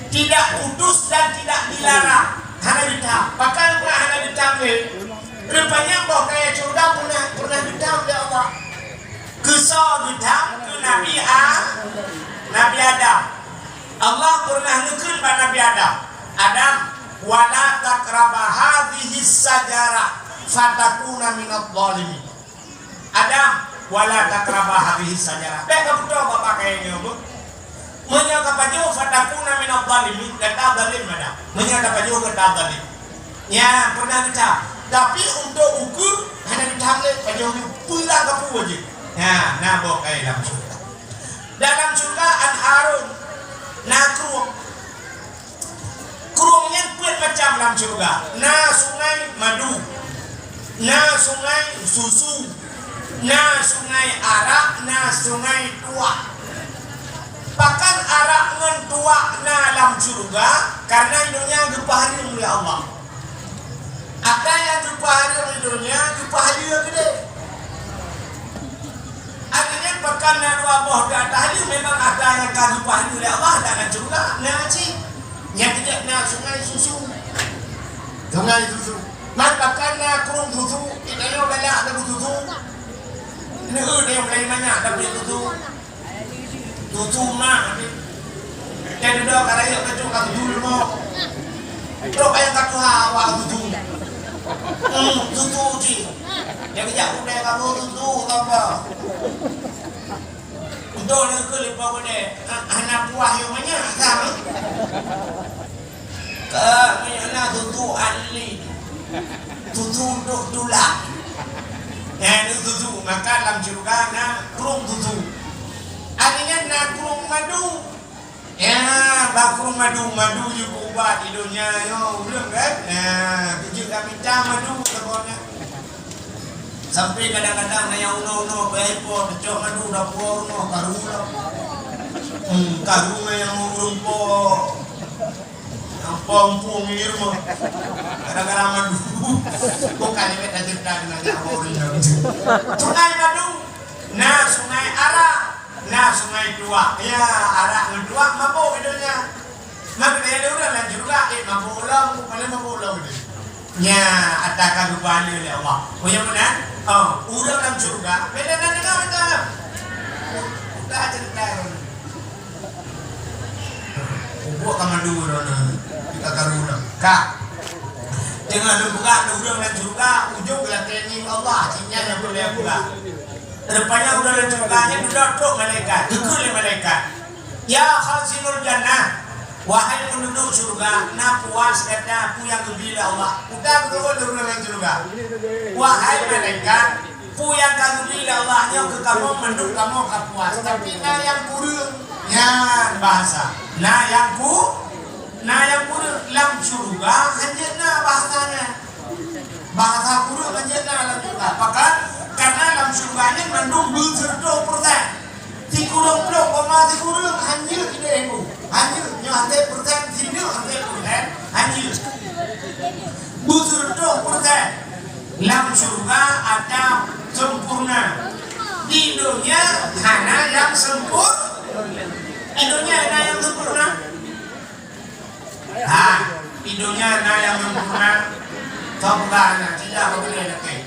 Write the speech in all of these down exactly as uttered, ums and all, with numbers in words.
Tidak putus dan tidak dilarang. Hana geutham. Pakon peue hana geutham lé? Rupanya boh kayèe syeuruga pernah, pernah geutham lé Allah. Keusoe geutham keu Nabi A-, Nabi Adam. Allah pernah neukheun bak Nabi Adam, "Adam, wala taqraba hadhihi syajarah fatakuna minadh dhalimin." Adam, wala taqraba hadhihi syajarah. Bèk kabeutôi babah kayèe nyoe, Bu. Meunyoe kapajoh, fatakuna minadh dhalimin, gata zalim, Adam. Meunyoe kapajoh, gata zalim. Nyan, pernah geutham. Tapi untuk ukeue, hana geutham lé, pajoh nyoe, peulang kapeue jih. Nyan, na boh kayèe lam syeuruga. Dalam syeuruga anharun, na krueng. Krueng nyan peuet macam lam syeuruga. Na sungai madu, na sungai susu, na sungai arak, na sungai tuak. Pakon arak ngon tuak na lam syeuruga? Karena di donya geupeuhareuem lé Allah. Ata nyang geupeuhareuem di donya, geupeuhalal keudeh. Artinya, pakon na dua boh ata halal, memang ata nyang ka geupeuhalal lé Allah dan syeuruga na cit. Nyang keujeuet na sungai susu. Sungai susu. Man pakon na krueng susu, kita nyoe galak lagu susu. Ini udah yang lain banyak tapi susu. Tutu mak ni. Dia duduk kat raya kacau kat tutu lemah. Trok payah kat tuha awak tutu. Hmm, tutu cik. Dia kejak udai kamu tutu, apa? Untuk nak ke lepas pada anak buah yang banyak, kan? Ka, meunyoe na tutu ahli, tutu dok tulak. Nyan tutu, maka lam syeuruga na krueng tutu. Artinya na krueng madu. Ya, ba krueng madu, madu jeuet ubat di donya nyoe, ureueng kan? Ya, keu jeuet ka mita madu saboh nyan. Sampai kadang-kadang na nyang unoe-unoe beuipo teucok madu dapur rumoh karu lom. Hmm, karu nyang ureueng po. Nyang po muphom ngon rumoh. Gara-gara madu. Bukan ingat dah cerita dengan nyawa ureueng nyan. Sungai madu, na sungai arak, na sungai tuak. Ya, arak ngon tuak mabök di donya. Maka dia ada ureueng lam syeuruga, eh, mabök lom, bukan mabök lom dia. Nya, ata ka geubahana lé Allah. Oh, nyang meunan? Oh, ureueng lam syeuruga, beda na deungoe mantong. Udah cerita. Ubok ka madu droeneuh, kita karu na. Ka. Teungoh lôn peugah, ureueng lam syeuruga, ujong geulakèe ngieng Allah, cit nyan nyang peureulèe peugah. Rupanya ureueng lam syeuruga nyan dudoe trok malaikat, geukheun lé malaikat. Ya khazinul jannah, wahai peunduduek syeuruga, na puas gata peue nyang geubri lé Allah. Udah beutôi ureueng lam syeuruga. Wahai malaikat, peue nyang ka geubri lé Allah nyoe keu kamoe mandum kamoe ka puas, tapi na nyang kureueng. Nyan bahasa. Na nyang ku-, na nyang kureueng lam syeuruga hanjeuet na bahasa nyan. Bahasa kureueng hanjeuet na lam syeuruga. Pakon? Karena lam syeuruga nyan mandum beuseureutoh peureusén. Sikureueng ploh koma sikureueng hanjeuet ideh bu. Hanjeuet nyoe hanjeuet peureusén, sineuk hanjeuet peureusén, hanjeuet. Beuseureutoh peureusén. Lam syeuruga ata sempurna. Di donya hana nyang sempur-, di donya hana nyang sempurna. Ha, di donya na nyang sempurna. Tong bah na tidak beutôi lakèe.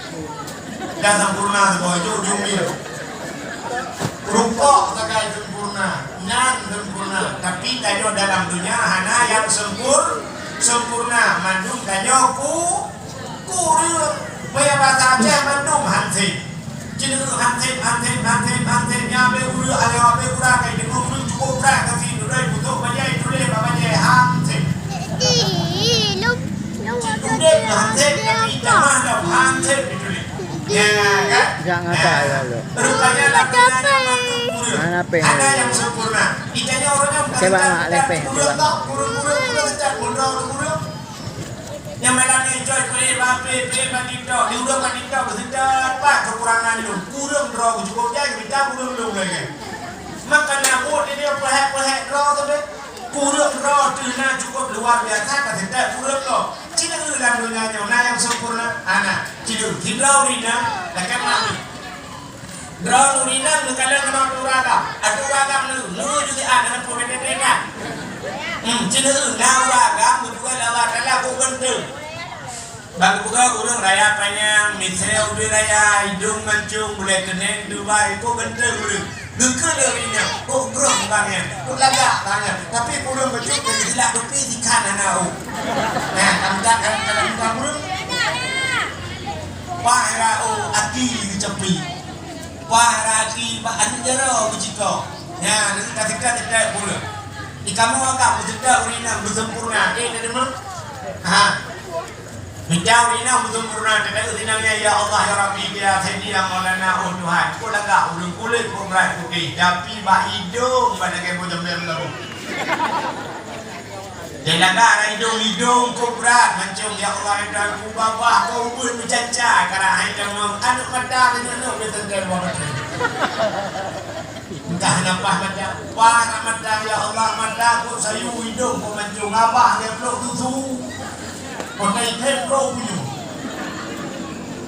Dah sempurna saboh ujong-ujong dia. Rupok sagai sempurna, nan sempurna. Tapi tanyoe dalam donya hana nyang sempur-, sempurna. Mandum tanyoe ku-, Kureueng, baya basa Aceh mandum hansét. Cit ureueng hansét, hansét, hansét, hansét. Nyan abéh ureueng, ayoe abéh ureueng, kai deungoe ureueng cukup brat ka sinoe, doi putôh bajèe, tuléh bak bajèe, hansét. Ih, lu, lu. Cit udép hansét, tapi tamah lom hansét dituléh. Ya kan? Jangan salah lu. Rupanya lagu nyan mandum kureueng. Mana peng? Ada yang sempurna. Itanya orang yang bukan, coba mak lepeh, coba mak. Kureueng, kureueng, kureueng, kureueng, kureueng. Nyang malam nyoe coy, peue bak P P bak TikTok, di ureueng bak TikTok, seudeungon pat keukurangan lôn. Kureueng droe cukup jai, mita kureueng lôn lagèe. Maka na buet di dia peuhek-peuhek droe teuh. Kureueng droe teuh na cukup luar biasa, ka seudeuk kureueng lôn. Cit na lam donya nyoe na nyang sempurna? Hana. Cit sidroe ureueng inong, lakèe mami. Droeneuh inong neukalon keunoe keu ureueng agam. Ateueh ureueng agam neu, neu jih siat, hana peue beda-beda. Hmm, cit na ureueng agam geupeugah lé Allah Taala kok ganteng. Bak geupeugah ureueng raya panyang, misée ubé raya, idong mancong, bulée keuneng, dubai, kok ganteng ureueng. Geukheun lé ureueng nyan, kok groh bang nyan, kok lagak bang nyan. Tapi ureueng bacut keu silak dupi dikhan hana ôk. Nah, tamdak kan, tamdak ureueng. Pah ra ôk aki geucepi. Pah ra aki bak aneuk jaroe geuciko. Nyan, ka teuka-teuka ureueng. Di kamoe agam beuteuka ureueng inong beusempurna. Dek, na deungoe? Ha. Mita ureueng inong beusempurna, teuka ureueng inong nyan, "Ya Allah, ya Rabbi, ya Sayyidi, ya Maulana, oh Tuhan." Kok lagak ureueng kulét kok brat putéh, tapi bak idong bak lagèe boh jambèe meulaboh. Di lagak idong, idong kok brat mancong, "Ya Allah, ya Tuhan, ku babah, kok ubeuet meucanca, karap hai tamong, aneuk mata, aneuk-aneuk, beuteuntèe luwa batèe." Entah na pah mata, pah na mata, ya Allah, mata kok sayu, idong kok mancong, abah lé plok dusu. Kota item kok bunyu.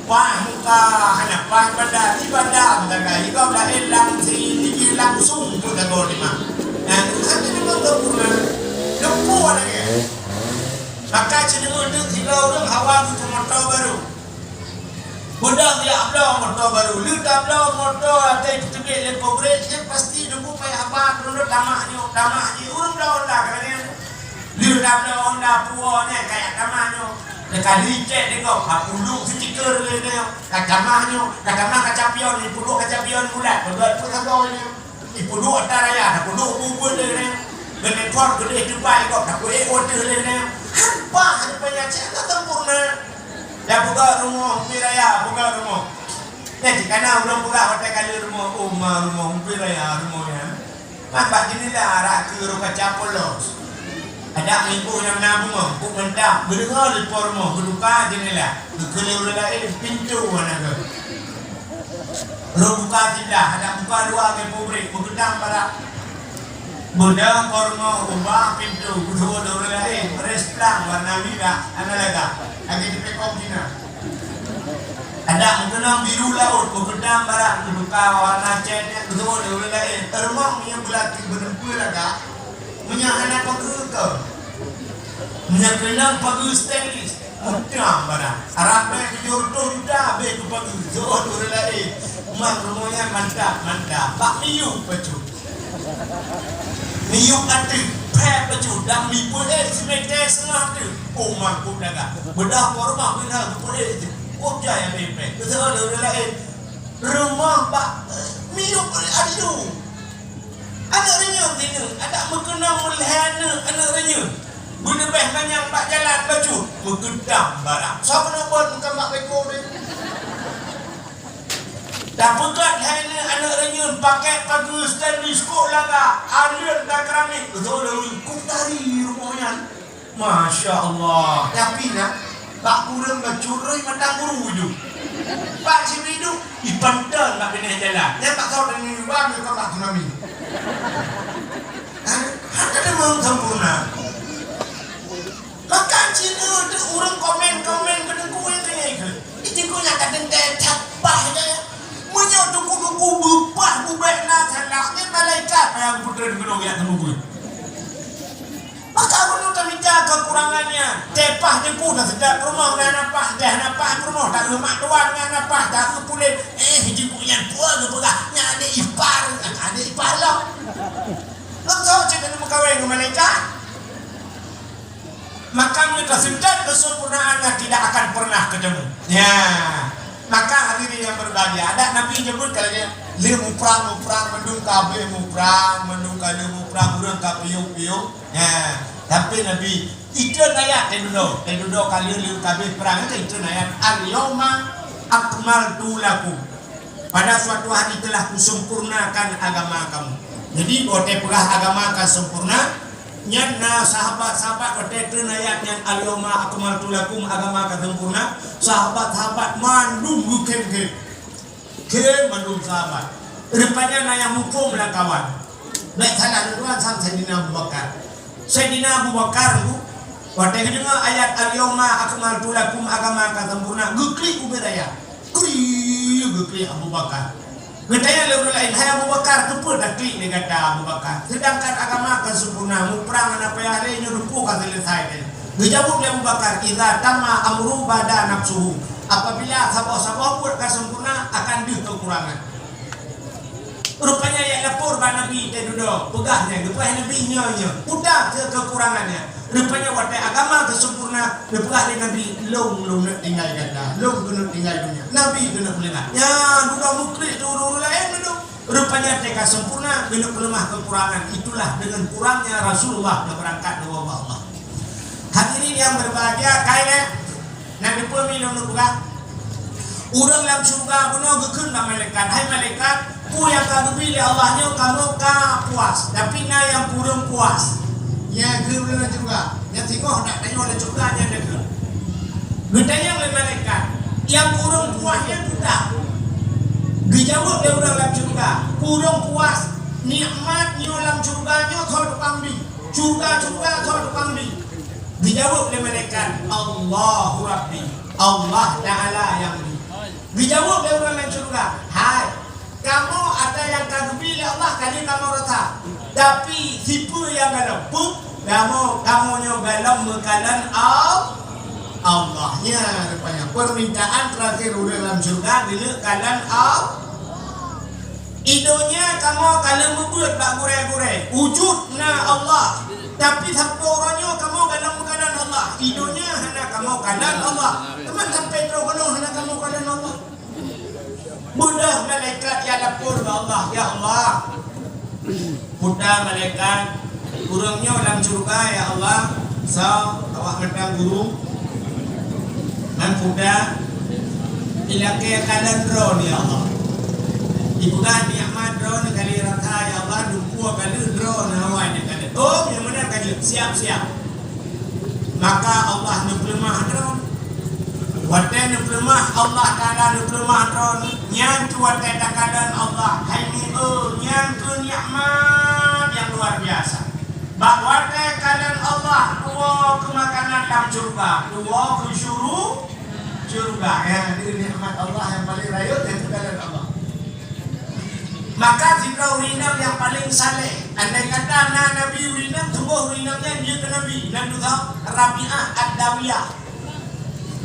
Pah muka, hana pah badan, ibadah, meudagai, igob laén langsing, dikir langsung pun jago lima. Nah, itu saja memang sempurna. Lempu lagi. Maka cenderung itu tiga orang hawa butuh motor baru. Beudôh jak bloe moto barô. Lheueh tabloe moto até teubiet lé pabrék, nyan pasti deungon payah haba, peureulèe tamah nyoe, tamah jih. Ureueng bloe Honda ka lagèe nyan. Lheueh tabloe Honda puwoe nyan ka jak tamah nyoe. Teuka lheueh cèk deungon, ka peuduek stiker lé nyoe. Ka tamah nyoe, ka tamah kaca pion, ipeuduek kaca pion bulat, peuduek peusagoe nyoe. Ipeuduek ata raya, tapeuduek buet-buet lé nyoe. Geuneukot geudeh tupai gob, tapeuék watèe lé nyoe. Hampa hana panyakét, hana sempurna. Ya, peugah rumoh, umpé raya, peugah rumoh. Nyan cit kana ureueng peugah watèe ka lheueh rumoh, "Oh, ma rumoh, umpé raya rumoh nyan." Man bak jeundela rhah keu roh kaca polos. Adak meuiboh nyang na bumoe, kok mantap, geudeungoe lé po rumoh, geuduka jeundela, geukheun lé ureueng laén, pintoe hana geuh. Roh buka siblah, adak buka dua lé pabrék, meukeudang barak. Beudôh po rumoh, ubah pintoe, geusubuet lé ureueng laén, rès plang warna mirah, hana lagak, lagèe di Pekong Cina. Adak meukeunong biru laôt, meukeudang barak, geuduka warna cèt nyan, geusubuet lé ureueng laén. Rumoh meunyoe beulatih beuneumpeue lagak, meunyoe hana pageue keu. Meunyoe keunong pageue stainless, meukeudang barak. Rambèe tujoh reutôh juta habéh keu pageue, subuet lé ureueng laén. Man rumoh nyan mantap, mantap. Bak miyueb bacut. Miyueb ateueh, pèh bacut, dan mipeuék simète seungoh ateueh. Oh, mangkok dagang. Beudôh po rumoh beuna mipeuék. Oh, jai habéh pèh. Beutôi lé ureueng laén. Rumoh bak, eh, miyueb ateueh. Aneuk reunyeun sineuk, adak meukeunong meulhèe aneuk, aneuk reunyeun. Beuleubèh manyang bak jalan bacut, meukeudang barak. Soe keuneuk bot meukeubah beko deh. Tapeugöt hai nyoe aneuk reunyeun pakèk pageue stainless kok lagak, aleuet dan keramik, beutôi lé kok tari rumoh nyan. Masya Allah. Tapi na, bak ureueng bacut rhoi mantong guru ju. Bak sibiduk, ipanton bak binéh jalan. Nyan bak saboh dan nyoe bak nyoe bak tsunami. Hah? Hana deungon sempurna. Maka cit ureueng komen-komen keuneuk kueh keu nyan keuh. Itu keuh nyang ka teuntèe that pah nyan. Meunyoe tuku-tuku beupah bubèk na salah, nyan malaikat nyang peutrön keunoe jak teumeuguih. Maka meunyoe tamita keukurangan nyan, teuh pah teungku na seudap rumoh na pah, teuh na pah rumoh, tak reumat tuan na pah, tak reupuléh. Eh, jiku nyan peue geupeugah, nyan adék ipar, adék ipar lom. Lom soe cit keuneuk meukawen ngon malaikat? Maka meunyoe taseudap keusempurnaan nyan tidak akan pernah keutemu. Ya. Maka hadirin yang berbahagia, adak Nabi nyebut ka lagèe, "Lheueh muprang, muprang, mandum ka habéh muprang, mandum ka lheueh muprang, ureueng ka piôh-piôh." Ya. Tapi Nabi, itu ayat teududoe, teududoe ka lheueh, lheueh ka habéh prang, itu ayat, "Al-yauma akmaltu lakum." Pada suatu hari telah kusempurnakan agama kamu. Jadi, watèe peugah agama ka sempurna, nyan na sahabat-sahabat watèe treun ayat nyan, "Al-yauma akmaltu lakum," agama ka sempurna, sahabat-sahabat mandum geukhém-khém. Khém mandum sahabat. Rupanya na nyang muphom lam kawan. Bèk salah lôn tuan, sang Saidina Abu Bakar. Saidina Abu Bakar tu, watèe geudeungoe ayat "Al-yauma akmaltu lakum," agama ka sempurna, geuklik ubit ayat. Kri, geuklik Abu Bakar. Geutanyong lé ureuëng laén, "Hai Abu Bakar, keupeue taklik lé gata Abu Bakar? Seudangkan agama ka sempurna, muprang hana payah lé, nyoe dumpue ka seuleusai teuh." Geujaweueb lé Abu Bakar, "Idza tamma amru bada nafsuhu." Apabila saboh-saboh buet ka sempurna, akan deuh keukurangan. Rupanya jak lapor bak Nabi teuh dudoe, peugah nyan, geupeugah Nabi nyoe, nyoe. Peue keu keukurangan nyan. Rupanya watée agama teusempurna, geupeugah lé Nabi, "Lôn, lôn neuk tinggai gata, lôn keuneuk tinggai donya, Nabi keuneuk meuninggai." Nyan dudoe muklik teuh ureuëng laén dudoe. Rupanya teuka sempurna, keuneuk peuleumah keukurangan. Itulah dengan kurangnya Rasulullah geubeurangkat dua Allah. Hadirin yang berbahagia, kailée Na geupeumiléu lôn peugah, ureuëng lam syeuruga bunoe geukheun bak malaikat, "Hai malaikat, peue nyang ka geubri lé Allah nyoe kamoe ka puas, tapi na nyang kureueng puas." Nyang geukheun ureuëng lam syeuruga, nyang singoh dak tanyoe lam syeuruga nyan geukheun. Geutanyong lé malaikat, "Nyang kureueng puas nyan peue?" Geujaweueb lé ureuëng lam syeuruga, "Kureueng puas nikmat nyoe lam syeuruga nyoe soe tukang bi? Syeuruga-syeuruga soe tukang bi?" Geujaweueb lé malaikat, "Allahu Rabbi, Allah Ta'ala nyang bi." Geujaweueb lé ureuëng lam syeuruga, "Hai, kamoe ata nyang ka geubri lé Allah ka lheueh kamoe rasa, tapi sipeue nyang galom? Peue? Kamoe, kamoe nyoe galom meukalon Al-, Allah." Nyan rupanya peumintaan teurakhir ureuëng lam syeuruga geuleuek kalon Allah. I donya kamoe ka lheueh meubeuet bak gurée-gurée, wujud na Allah, tapi saboh uroe nyoe kamoe galom meukalon Allah. I donya hana kamoe kalon Allah, teuma sampai troh keunoe hana kamoe kalon Allah. Beudôh malaikat jak lapor bak Allah, "Ya Allah, peue ta malaikat, ureuëng nyoe lam syeuruga, ya Allah, soe awak mantong guru, nyan peue ta ilakée kalon droeneuh, ya Allah. Ipeugah nikmat droeneuh ka lheueh rasa, ya Allah, dumpue ka lheueh droeneuh awai nyan kalon." "Oh, nyang meunan ka jeuet, siap-siap." Maka Allah neupeuleumah droe. Watée neupeuleumah, Allah Ta'ala neupeuleumah droe, nyan keuh watée takalon Allah, hai mi-, oh, nyan keuh nikmat nyang luar biasa. Bak watée kalon Allah, tuwoe keu makanan lam syeuruga, tuwoe keu syuru-, syeuruga. Ya, jadi nikmat Allah nyang paling rayeuk, nyan keuh kalon Allah. Maka sidroe ureuëng inong nyang paleng saleh, andai kata na nabi ureuëng inong, tuboh ureuëng inong nyan jeuet keu nabi, nan dudoe Rabi'ah Ad-Dawiyah.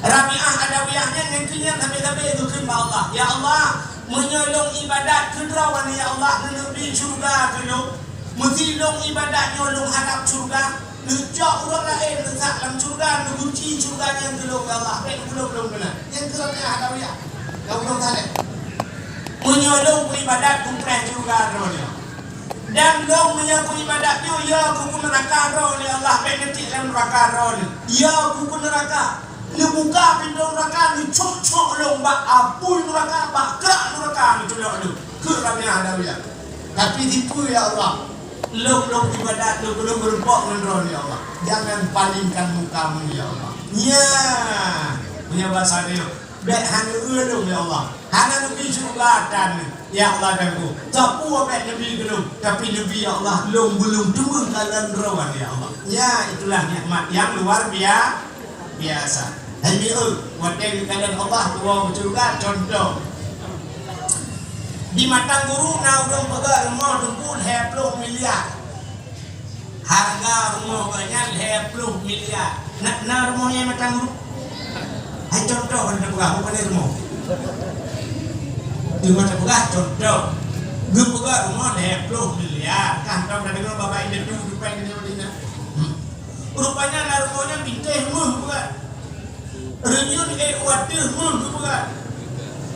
Rabi'ah Ad-Dawiyah nyan nyang keu nyan sabe-sabe geukheun bak Allah, "Ya Allah, meunyoe lôn ibadat keu Droe, ya Allah, neuneuk bi syeuruga keu lôn. Meusé lôn ibadat nyoe lôn harab syeuruga." Neucok ureuëng laén neusak lam syeuruga, neuguci syeuruga nyan keu lôn, ya Allah, bék neupeuleumah lôn keunan. Nyan keuh Rabi'ah Adawiyah, lam ureuëng saleh. Meunyoe lôn beuibadat, kupreh syeuruga droeneuh. Dan lôn meunyoe kuibadat nyoe, ya ku keu neuraka droeneuh, ya Allah, bék neutiek lam neuraka droeneuh. Ya ku keu neuraka, neubuka pintoe neuraka, neucok-cok lôn bak apui neuraka, bak krak neuraka neuculok lôn. Kheun Rabi'ah Adawiyah. Tapi dipeue, ya Allah? Lôn, lôn ibadat, lôn, lôn meureumpok ngon droeneuh, ya Allah. Jangan palingkan muka-Mu, ya Allah. Nya, punya basa dia, bék hana eu lôn, ya Allah. Hana neubi syeuruga atan, ya Allah, dan ku. Sapeue bék neubi keu lôn, tapi neubi, ya Allah, lôn beulôn teumeukalon droeneuh, ya Allah. Nya, itulah nikmat yang luar bia-, biasa. Hai mi eu, watée geukalon Allah tuwoe u syeuruga, contoh. Di Matang Guru na ureuëng peugah rumoh teungku lhée ploh miliar. Hareuga rumoh geuh nyan lhée ploh miliar. Na, na rumoh nyan Matang Guru? Hai contoh, hana peugah, bukan rumoh. Teuma tapeugah contoh. Geupeugah rumoh lhée ploh miliar. Kah tahu dah dengar Bapak Ibu tu, dupai kena Madinah. Hmm. Rupanya na rumoh nyan bintéh meuh bukan. Reunyeun ék u ateueh meuh geupeugah.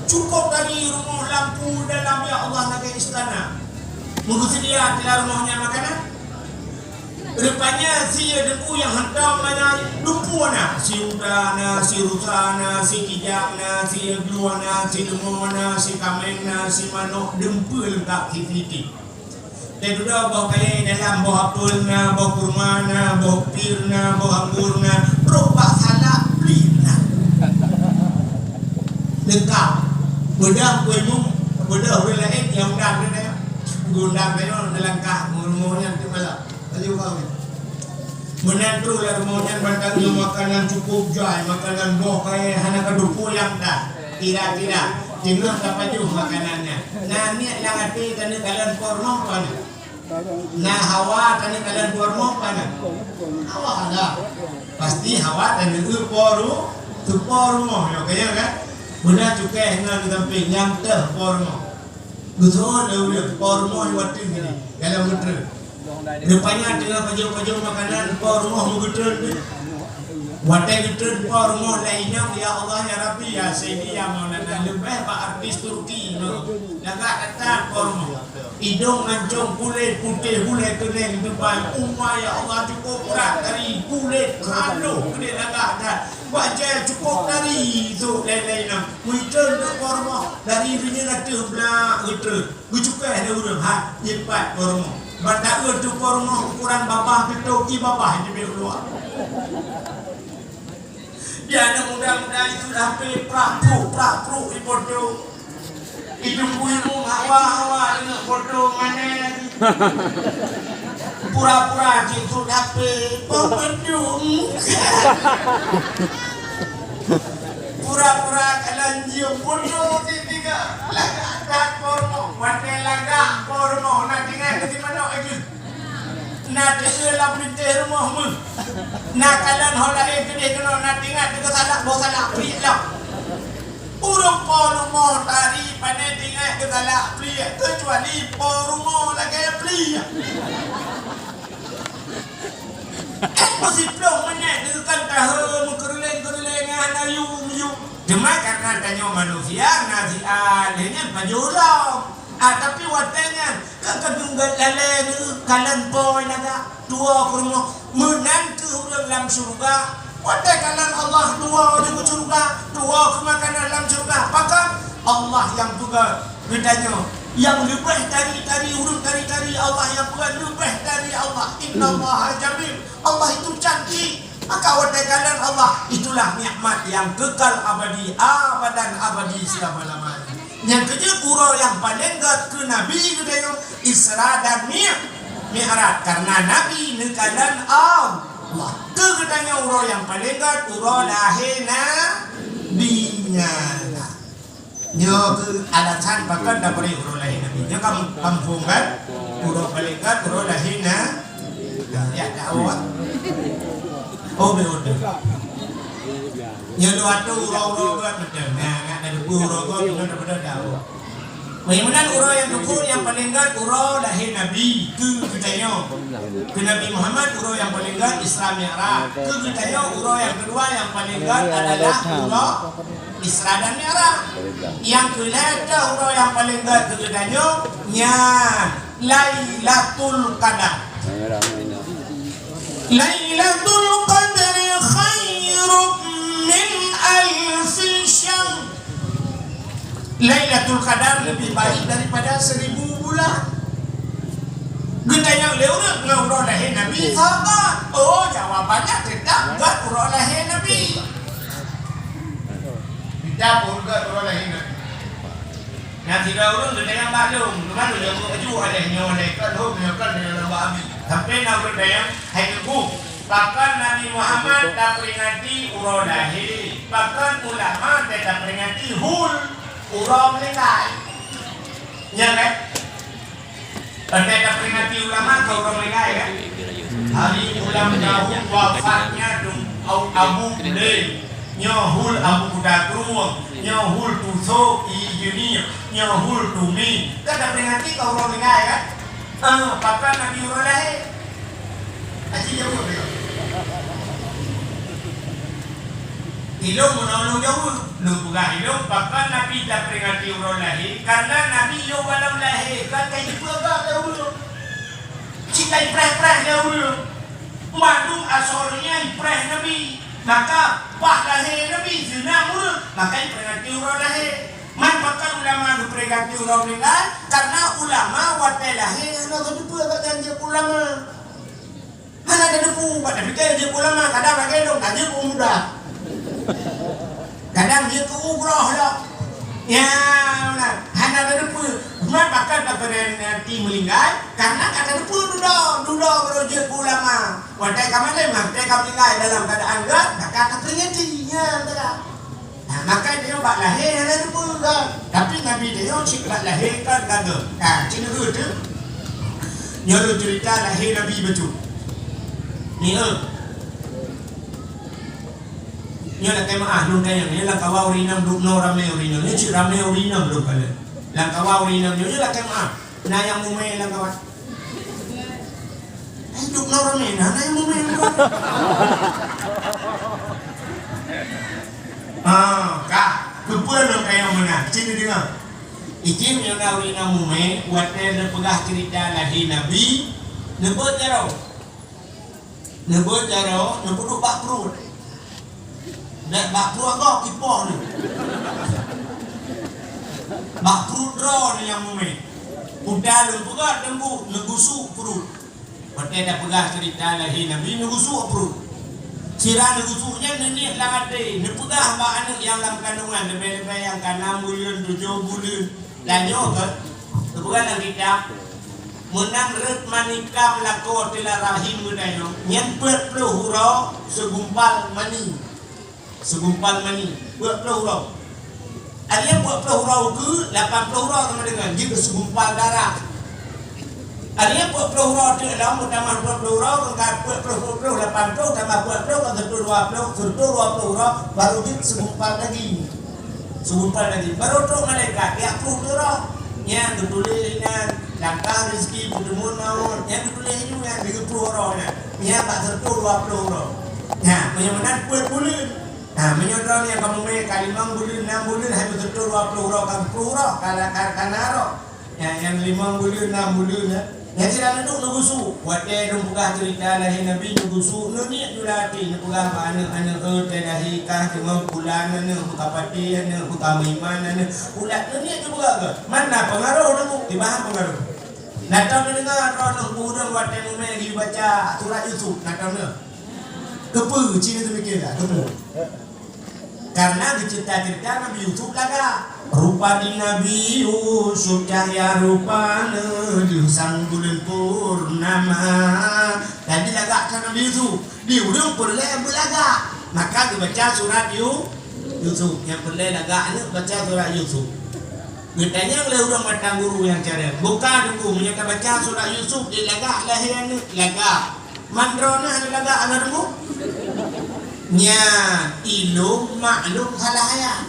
Cukôp dari rumoh lampu dalam, ya Allah, lagée istana. Meuseudia di lam rumoh nyan makanan. Rupanya si teungku nyang hantom manyang lumpur na, si uda na, si rusa na, si kijang na, si glueng na, si leumô na, si kaméng na, si manok, dumpeue leungkap si siti. Teududoe boh kayée dalam, boh apel na, boh kurma na, boh pir na, boh anggô na, trok bak salak pliek na. Leungkap. Beudôh kue mum, beudôh ureuëng laén nyang undang teuh. Geuundang tanyoe neulangkah rumoh nyan teuk malam. Laju kawin. Meunan troh lam rumoh nyan mantong nyoe makanan cukôp jai, makanan boh kayée hana ka dupeue nyang that. Kira-kira Singoh tapajoh makanan nyan. Na niet lam até taneuk kalon po rumoh pane? Na hawa taneuk kalon po rumoh pane? Hawa lah. Pasti hawa taneuk eu po ru-, teupo rumoh nyoe, ka nyan kan? Beuna cukai ngon sampéng nyang teuh po rumoh. Geuseuôt lé ureueng po rumoh watèe nyan dalam meuteureueng. Rupanya teungoh pajoh-pajoh makanan po rumoh meugeutreun. Watèe geutreun po rumoh lé inong, "Ya Allah, ya Rabbi, ya Sayyidi, ya Maulana, leubeh bak artis Turki nyoe." Lagak that po rumoh. Idong mancong, kulét putéh, bulèe keunèng teubai. Uma, ya Allah, cukup brat tari, kulét kandôh keudéh lagak that. Bajèe cukup tari, sôk lé-lé inong. Meuteun keu po rumoh, dari reunyeun ateueh blak geutreun. Geucukai lé ureueng, ha, jipat po rumoh. Ban taeu teuh po rumoh ukuran babah teutôp, i babah jibeuet luwa. Di aneuk muda-muda itu H P prak pruk, prak pruk ifoto. Itu ibu-ibu hawa-hawa deungon foto manèh lagi. Pura-pura jitut H P, peupeudum. Pura-pura kalon jeuem foto di tiga. Lagak that po rumoh, watèe lagak po rumoh, na tinggai keuti manok laju. Na teueu lam lintéh rumoh meuh. Na kalon ho laén keudéh keunoe, na teuingat teuka salak, boh salak pliek lom. Ureueng po rumoh tari pane teuingat teuka salak pliek, keucuali po rumoh lagèe pliek. Kan meusiplôh meunét teuka tahe meukeureuléng-keureuléng hana yum-yum. Teuma karena tanyoe manusia, na siat lé nyan pajoh lom. Ah, tapi watèe nyan, kan ka dum gèt lalè neu kalon po lagak, tuwo keu rumoh. Meunan keuh ureueng lam syeuruga. Watèe kalon Allah tuwo di syeuruga, tuwo keu makanan lam syeuruga. Pakon? Allah nyang peugah geutanyoe. Nyang leubeh dari, dari ureueng tari-tari, Allah nyang peugah leubeh dari Allah. Innallaha jamil. Allah itu cantik. Maka watèe kalon Allah, itulah nikmat nyang kekal abadi, abadan abadi, selama-lamanya. Nyang keujeuet uroe nyang paleng gèt keu Nabi geutanyoe Isra dan Mi-, Mi'raj, karena Nabi neukalon Allah. Keu geutanyoe uroe nyang paleng gèt uroe lahé Nabi nyan. Nyoe keuh alasan pakon tabri uroe lahé Nabi. Nyoe kam-, kampung kan? Uroe paleng gèt uroe lahé na-, ya, dakwah. Oh, beutôi. Nyoe dua tu uroe-uroe gèt macam. Nah, nak ada dua uroe gèt, nyoe daripada dakwah. Meunan uroe nyang keupeuet nyang paleng gèt uroe lahé Nabi keu geutanyoe. Keu Nabi Muhammad uroe nyang paleng gèt Isra Mi'raj. Keu geutanyoe uroe nyang keudua nyang paleng gèt adalah uroe Isra dan Mi'raj. Nyang keulhèe teuh uroe nyang paleng gèt keu geutanyoe nyan Lailatul Qadar. Lailatul Qadri khairum min alfi syahr. Lailatul Qadar lebih baik daripada seribu bulan. Geutanyong lé ureueng ngon uroe lahé Nabi, sahabat. Oh, jawabannya tetap gèt uroe lahé Nabi. Kita pun gèt uroe lahé Nabi. Nah, sidroe ureueng geutanyong bak lôn, "Keuman lôn jaweub laju, alèh nyoe, alèh kan, hom nyoe kan, nyoe lôn bak Abi." Sampai na ureueng tanyong, "Hai Teungku, pakon Nabi Muhammad taperingati uroe lahé? Pakon ulama taperingati hul uroe meuninggai?" Nyan kan? Pandai taperingati ulama keu uroe meuninggai, kan? Hari ulang tahun wafatnya Tung-, Au-, Abu Bule, nyoe hul Abu Kuda Krueng, nyoe hul Tuso I Juni, nyoe hul Tumi. Kan taperingati keu uroe meuninggai, kan? Ah, pakon Nabi uroe lahé? Aci jaweueb lé. Ilôn meunoe lôn jaweueb, lôn peugah ilôn, pakon Nabi taperingati uroe lahé? Karena Nabi yoh gohlom lahé, kan ka jipeugah lé ureueng. Cit ka jipreh-preh lé ureueng. Mandum asoe nyan jipreh Nabi. Maka paih lahé Nabi, seunang ureueng, maka jiperingati uroe lahé. Man pakon ulama geuperingati uroe meuninggai? Karena ulama watèe lahé hana geuteupeue bak janji ulama. Hana tateupeue, bak tapike jeuet ulama, kadang lagèe lôn, ka jeuet keu muda. Kadang jeuet keu ugroh lom. Ya, nah, hana tateupeue. Cuma pakon taperingati meuninggai, karena ka tateupeue dudoe, dudoe baru jeuet keu ulama. Watèe ka malém, watèe ka meuninggai dalam keuadaan gèt, maka taperingati. Ya, beutôi. Maka tanyoe bak lahé hana teupeue kan. Tapi Nabi tanyoe cit bak lahé kan gaga. Ha, cit nyoe tu. Nyoe lôn cerita lahé Nabi beutôi. Ni, eh. Nyoe lakèe meu'ah lôn tanyong, nyoe lam kawa ureueng inong dum noe ramé ureueng inong. Nyoe cit ramé ureueng inong lôn kalon. Lam kawa ureueng inong nyoe, nyoe lakèe meu'ah. Na nyang mumè lam kawan. Eh, dum noe ramé, na, na nyang mumè lam kawan. Ah, ka. Keupeue lôn tanyong meunan? Cit neudeungoe. Ijih meunyoe na ureueng inong mumè, watèe neupeugah cerita lahé Nabi, neubeuet jaroe. Neubeuet jaroe, neupeuduek bak pruet. Bèk bak pruet gob, kipoh nyoe. Bak pruet droeneuh nyang mumè. Kuta lôn peugah teumbuk, neugusuk pruet. Watèe tapeugah cerita lahé Nabi, neugusuk pruet. Sira neugusuk nyan neuniet lam até, neupeugah bak aneuk nyang lam kandongan, leubèh-leubèh nyang ka nam buleuen, tujoh buleuen. Tanyoe kan, teupeugah lam kitab, meunan rhot mani kam lakoe teulat rahim geutanyoe, nyan peuet ploh uroe segumpal mani. Segumpal mani, peuet ploh uroe. Artinya peuet ploh uroe ukeue, lapan ploh uroe sama dengan jeuet keu segumpal darah. Artinya peuet ploh uroe teuk lom, meutamah peuet ploh uroe, kan peuet ploh, peuet ploh, lapan ploh, tambah peuet ploh, kan sireutoh dua ploh, sireutoh dua ploh uroe, baru jeuet segumpal daging. Segumpal daging. Baru trok malaikat, jak ploh uroe. Nyan geutuléh inan, langkah rezeki, peuteumeun maut. Nyan geutuléh inan, lhèe ploh uroe nyan. Nyan bak sireutoh dua ploh uroe. Nyan, meunyoe meunan peuet buleuen. Nah, meunyoe droeneuh nyang ka mumè ka limong buleuen, nam buleuen, hai beutôi dua ploh uroe, ka ploh uroe, ka, ka, ka na uroe. Nyang, nyang limong buleuen, nam buleuen, ya. Nyan sira neuduek neugusuk. Watèe lôn peugah cerita lahé Nabi neugusuk, neuniet di lam até, neupeugah bak aneuk-aneuk, "Eh, teuh lahé kah teungoh bulan aneuk, meukapaté aneuk, meukameuiman aneuk." Ulat neuniet neupeugah keu. Man na peungaroh teungku, kiban peungaroh. Na tom neudeungoe droeneuh ureueng watèe mumè geubaca surat Yusuf, na tom neuh. Keupeue? Cit neuteumiké dah, keupeue? Karena geuceurita-ceurita Nabi Yusuf lagak. Rupa di Nabi Yusuf cahya rupa neuh sang buleuen purnama. Jadi lagak that Nabi Yusuf. Di ureueng peureulèe beulagak. Maka geubaca surat Yu-, Yusuf. Nyang peureulèe lagak aneuk baca surat Yusuf. Geutanyong lé ureueng mantong guru nyang carông. Buka teungku, meunyoe ka baca surat Yusuf, di lagak lahé aneuk, lagak. Man droeneuh hana lagak hana teungku? Nyan, ilôn maklum salah ayat.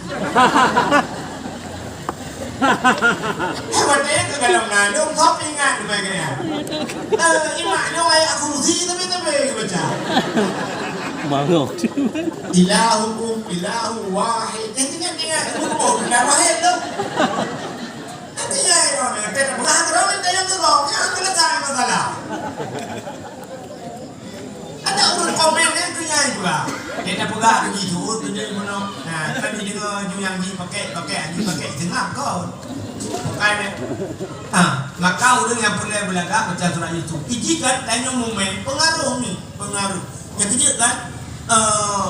Eh, watèe keu galom na lôn, soe ingat leubèh gaya. Eh, i maklum ayat kursi tapi, tapi baca. Bangun. Ilahukum ilahu wahid. Eh, ingat, ingat. Bukan ilah wahid tu. Nanti ya, ya, ya. Kita pegang terus, kita yang terus. Yang selesai masalah. Ada ureueng komen, eh, tu nyai juga. Dia dah peugah lagi tu, tu dia meunoe. Nah, kan dia dengar ju nyang ji pakai, pakai, ji pakai seungab kau. Bukan, eh. Ha, maka ureueng nyang peureulèe beulagak baca surat Yusuf. Iji kan tanyoe mumè, peungaroh ni, peungaroh. Nyang keujeuet kan, eh,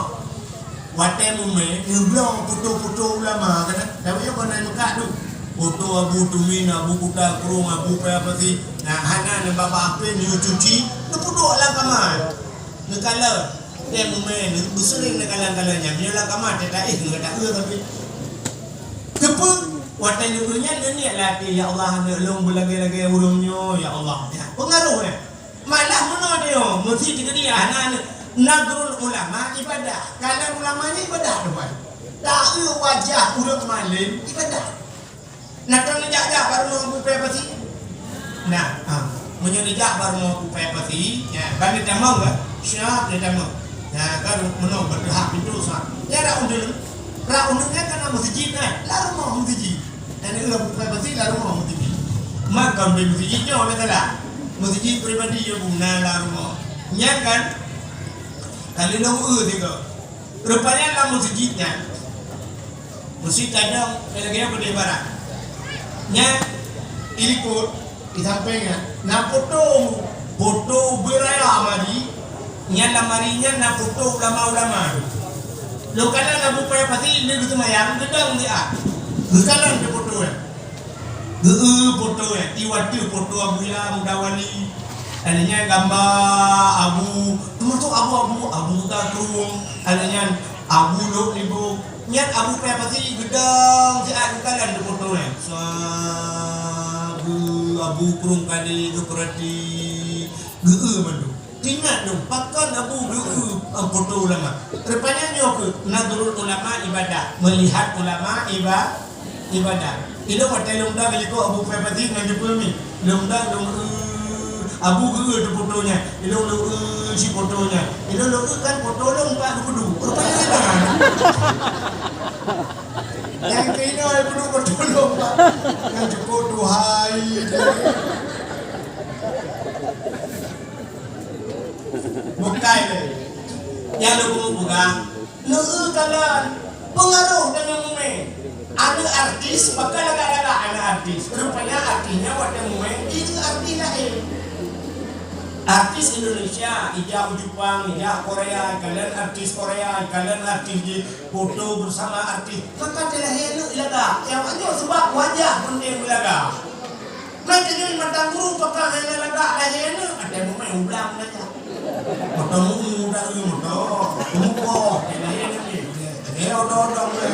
Watèe mumè, neubloe foto-foto ulama, kan? Tapi nyoe kon na meukat tu. Foto Abu Tumin, Abu Kuta Krueng, Abu Paya Pasi. Nah, hana neubaba apé, neuyue cuci, neupeuduek lam kama. Neukalon. Watèe mumè, neu-, beuseuring neukalon-kalon nyan. Meunyoe lam kama, teuh taéh, neu-, taeu tapi. Keupeue? Watèe neueu nyan, neuniet lam até, "Ya Allah, aneuk lôn beulagèe-lagèe ureueng nyoe, ya Allah." Nyan, peungaroh nyan. Malah meunoe tanyoe, meuseujid di Keudè hana Nadhrul Ulama ibadah. Kalon ulama nyan ibadah, teuma. Taeu wajah ureueng malém ibadah. Nah, kan neujak-jak bak rumoh Abu Paya Pasi? Nah, ha. Meunyoe neujak bak rumoh Abu Paya Pasi, ya, ban neutamong kan? Siap neutamong. Ya, kan meunoe beuteuhak pintoe sa. Ya, rak uneun. Rak uneun nyan kan na meuseujid kan? Lam rumoh meuseujid. Dan ureueng bukai pasti lam rumoh meuseujid. Makam di meuseujid nyoe na salah. Meuseujid pribadi nyoe guna lam rumoh. Nyan kan? Kali lôn eu sigoe. Rupanya lam meuseujid nyan. Meuseujid kadang lagèe apa di barat. Nyan ilikot. Di sampéng nyan, na poto, poto beuraya Madi, nyan lam ari nyan na poto ulama-ulama tu. Lôn kalon Abu Paya Pasi lé geuseumayang, geudong siat. Geukalon di poto nyan. Geu-, eu, poto nyan, iwat teuh poto Abuya Muda Wali. Ada nyan gamba Abu, teumasok Abu-abu, Abu Kuta Krueng. Ada nyan Abu Lhok Libong. Nyan Abu Paya Pasi geudong siat geukalon teupoto nyan. Sa-, bu-, Abu Krueng Kade geupeurati, geu-eu mandum. Teuingat dong, pakon Abu geu-eu, eh, poto ulama. Rupanya nyoe keuh Nadhrul Ulama ibadah, melihat ulama iba-, ibadah. Ilôn watèe lôn dong likot Abu Paya Pasi ngon jeupeue mi. Lôn dong lôn eu, Abu geu-eu teupoto nyan. Ilôn lôn eu si poto nyan. Ilôn lôn eu kan poto lôn bak geupeuduek. Rupanya nyan. Nyang keunoe peuduek poto lôn bak. Nyang cukôp duhai. Bukai lé. Nyang lôn peugah, lôn eu kalon peungaroh tanyoe mume. Aneuk artis, pakon lagak-lagak aneuk artis. Rupanya artis nyan watèe mume, jeuet artis laén. Artis Indonesia, ijak u Jepang, ijak Korea, kalon artis Korea, kalon artis jih, poto beusama artis. Maka teulahé aneuk lagak. Nyang nyoe sabab wajah peunteng beulagak. Maka nyoe mata guru pakon hana lagak lahé aneuk, até mume ublang lagak. Mata mumu dak eu mata. Muka, lahé aneuk ni. Lahé odong-odong lé.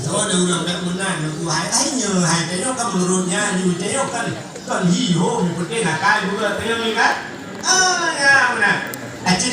Soe ureueng dak meunan, hai, hai nyoe, hai tanyoe kan menurut nyan, nyoe tanyoe kan, kan hi ho, nyang penting nakal juga tanyoe ni kan. Ah, ya, meunan. Aci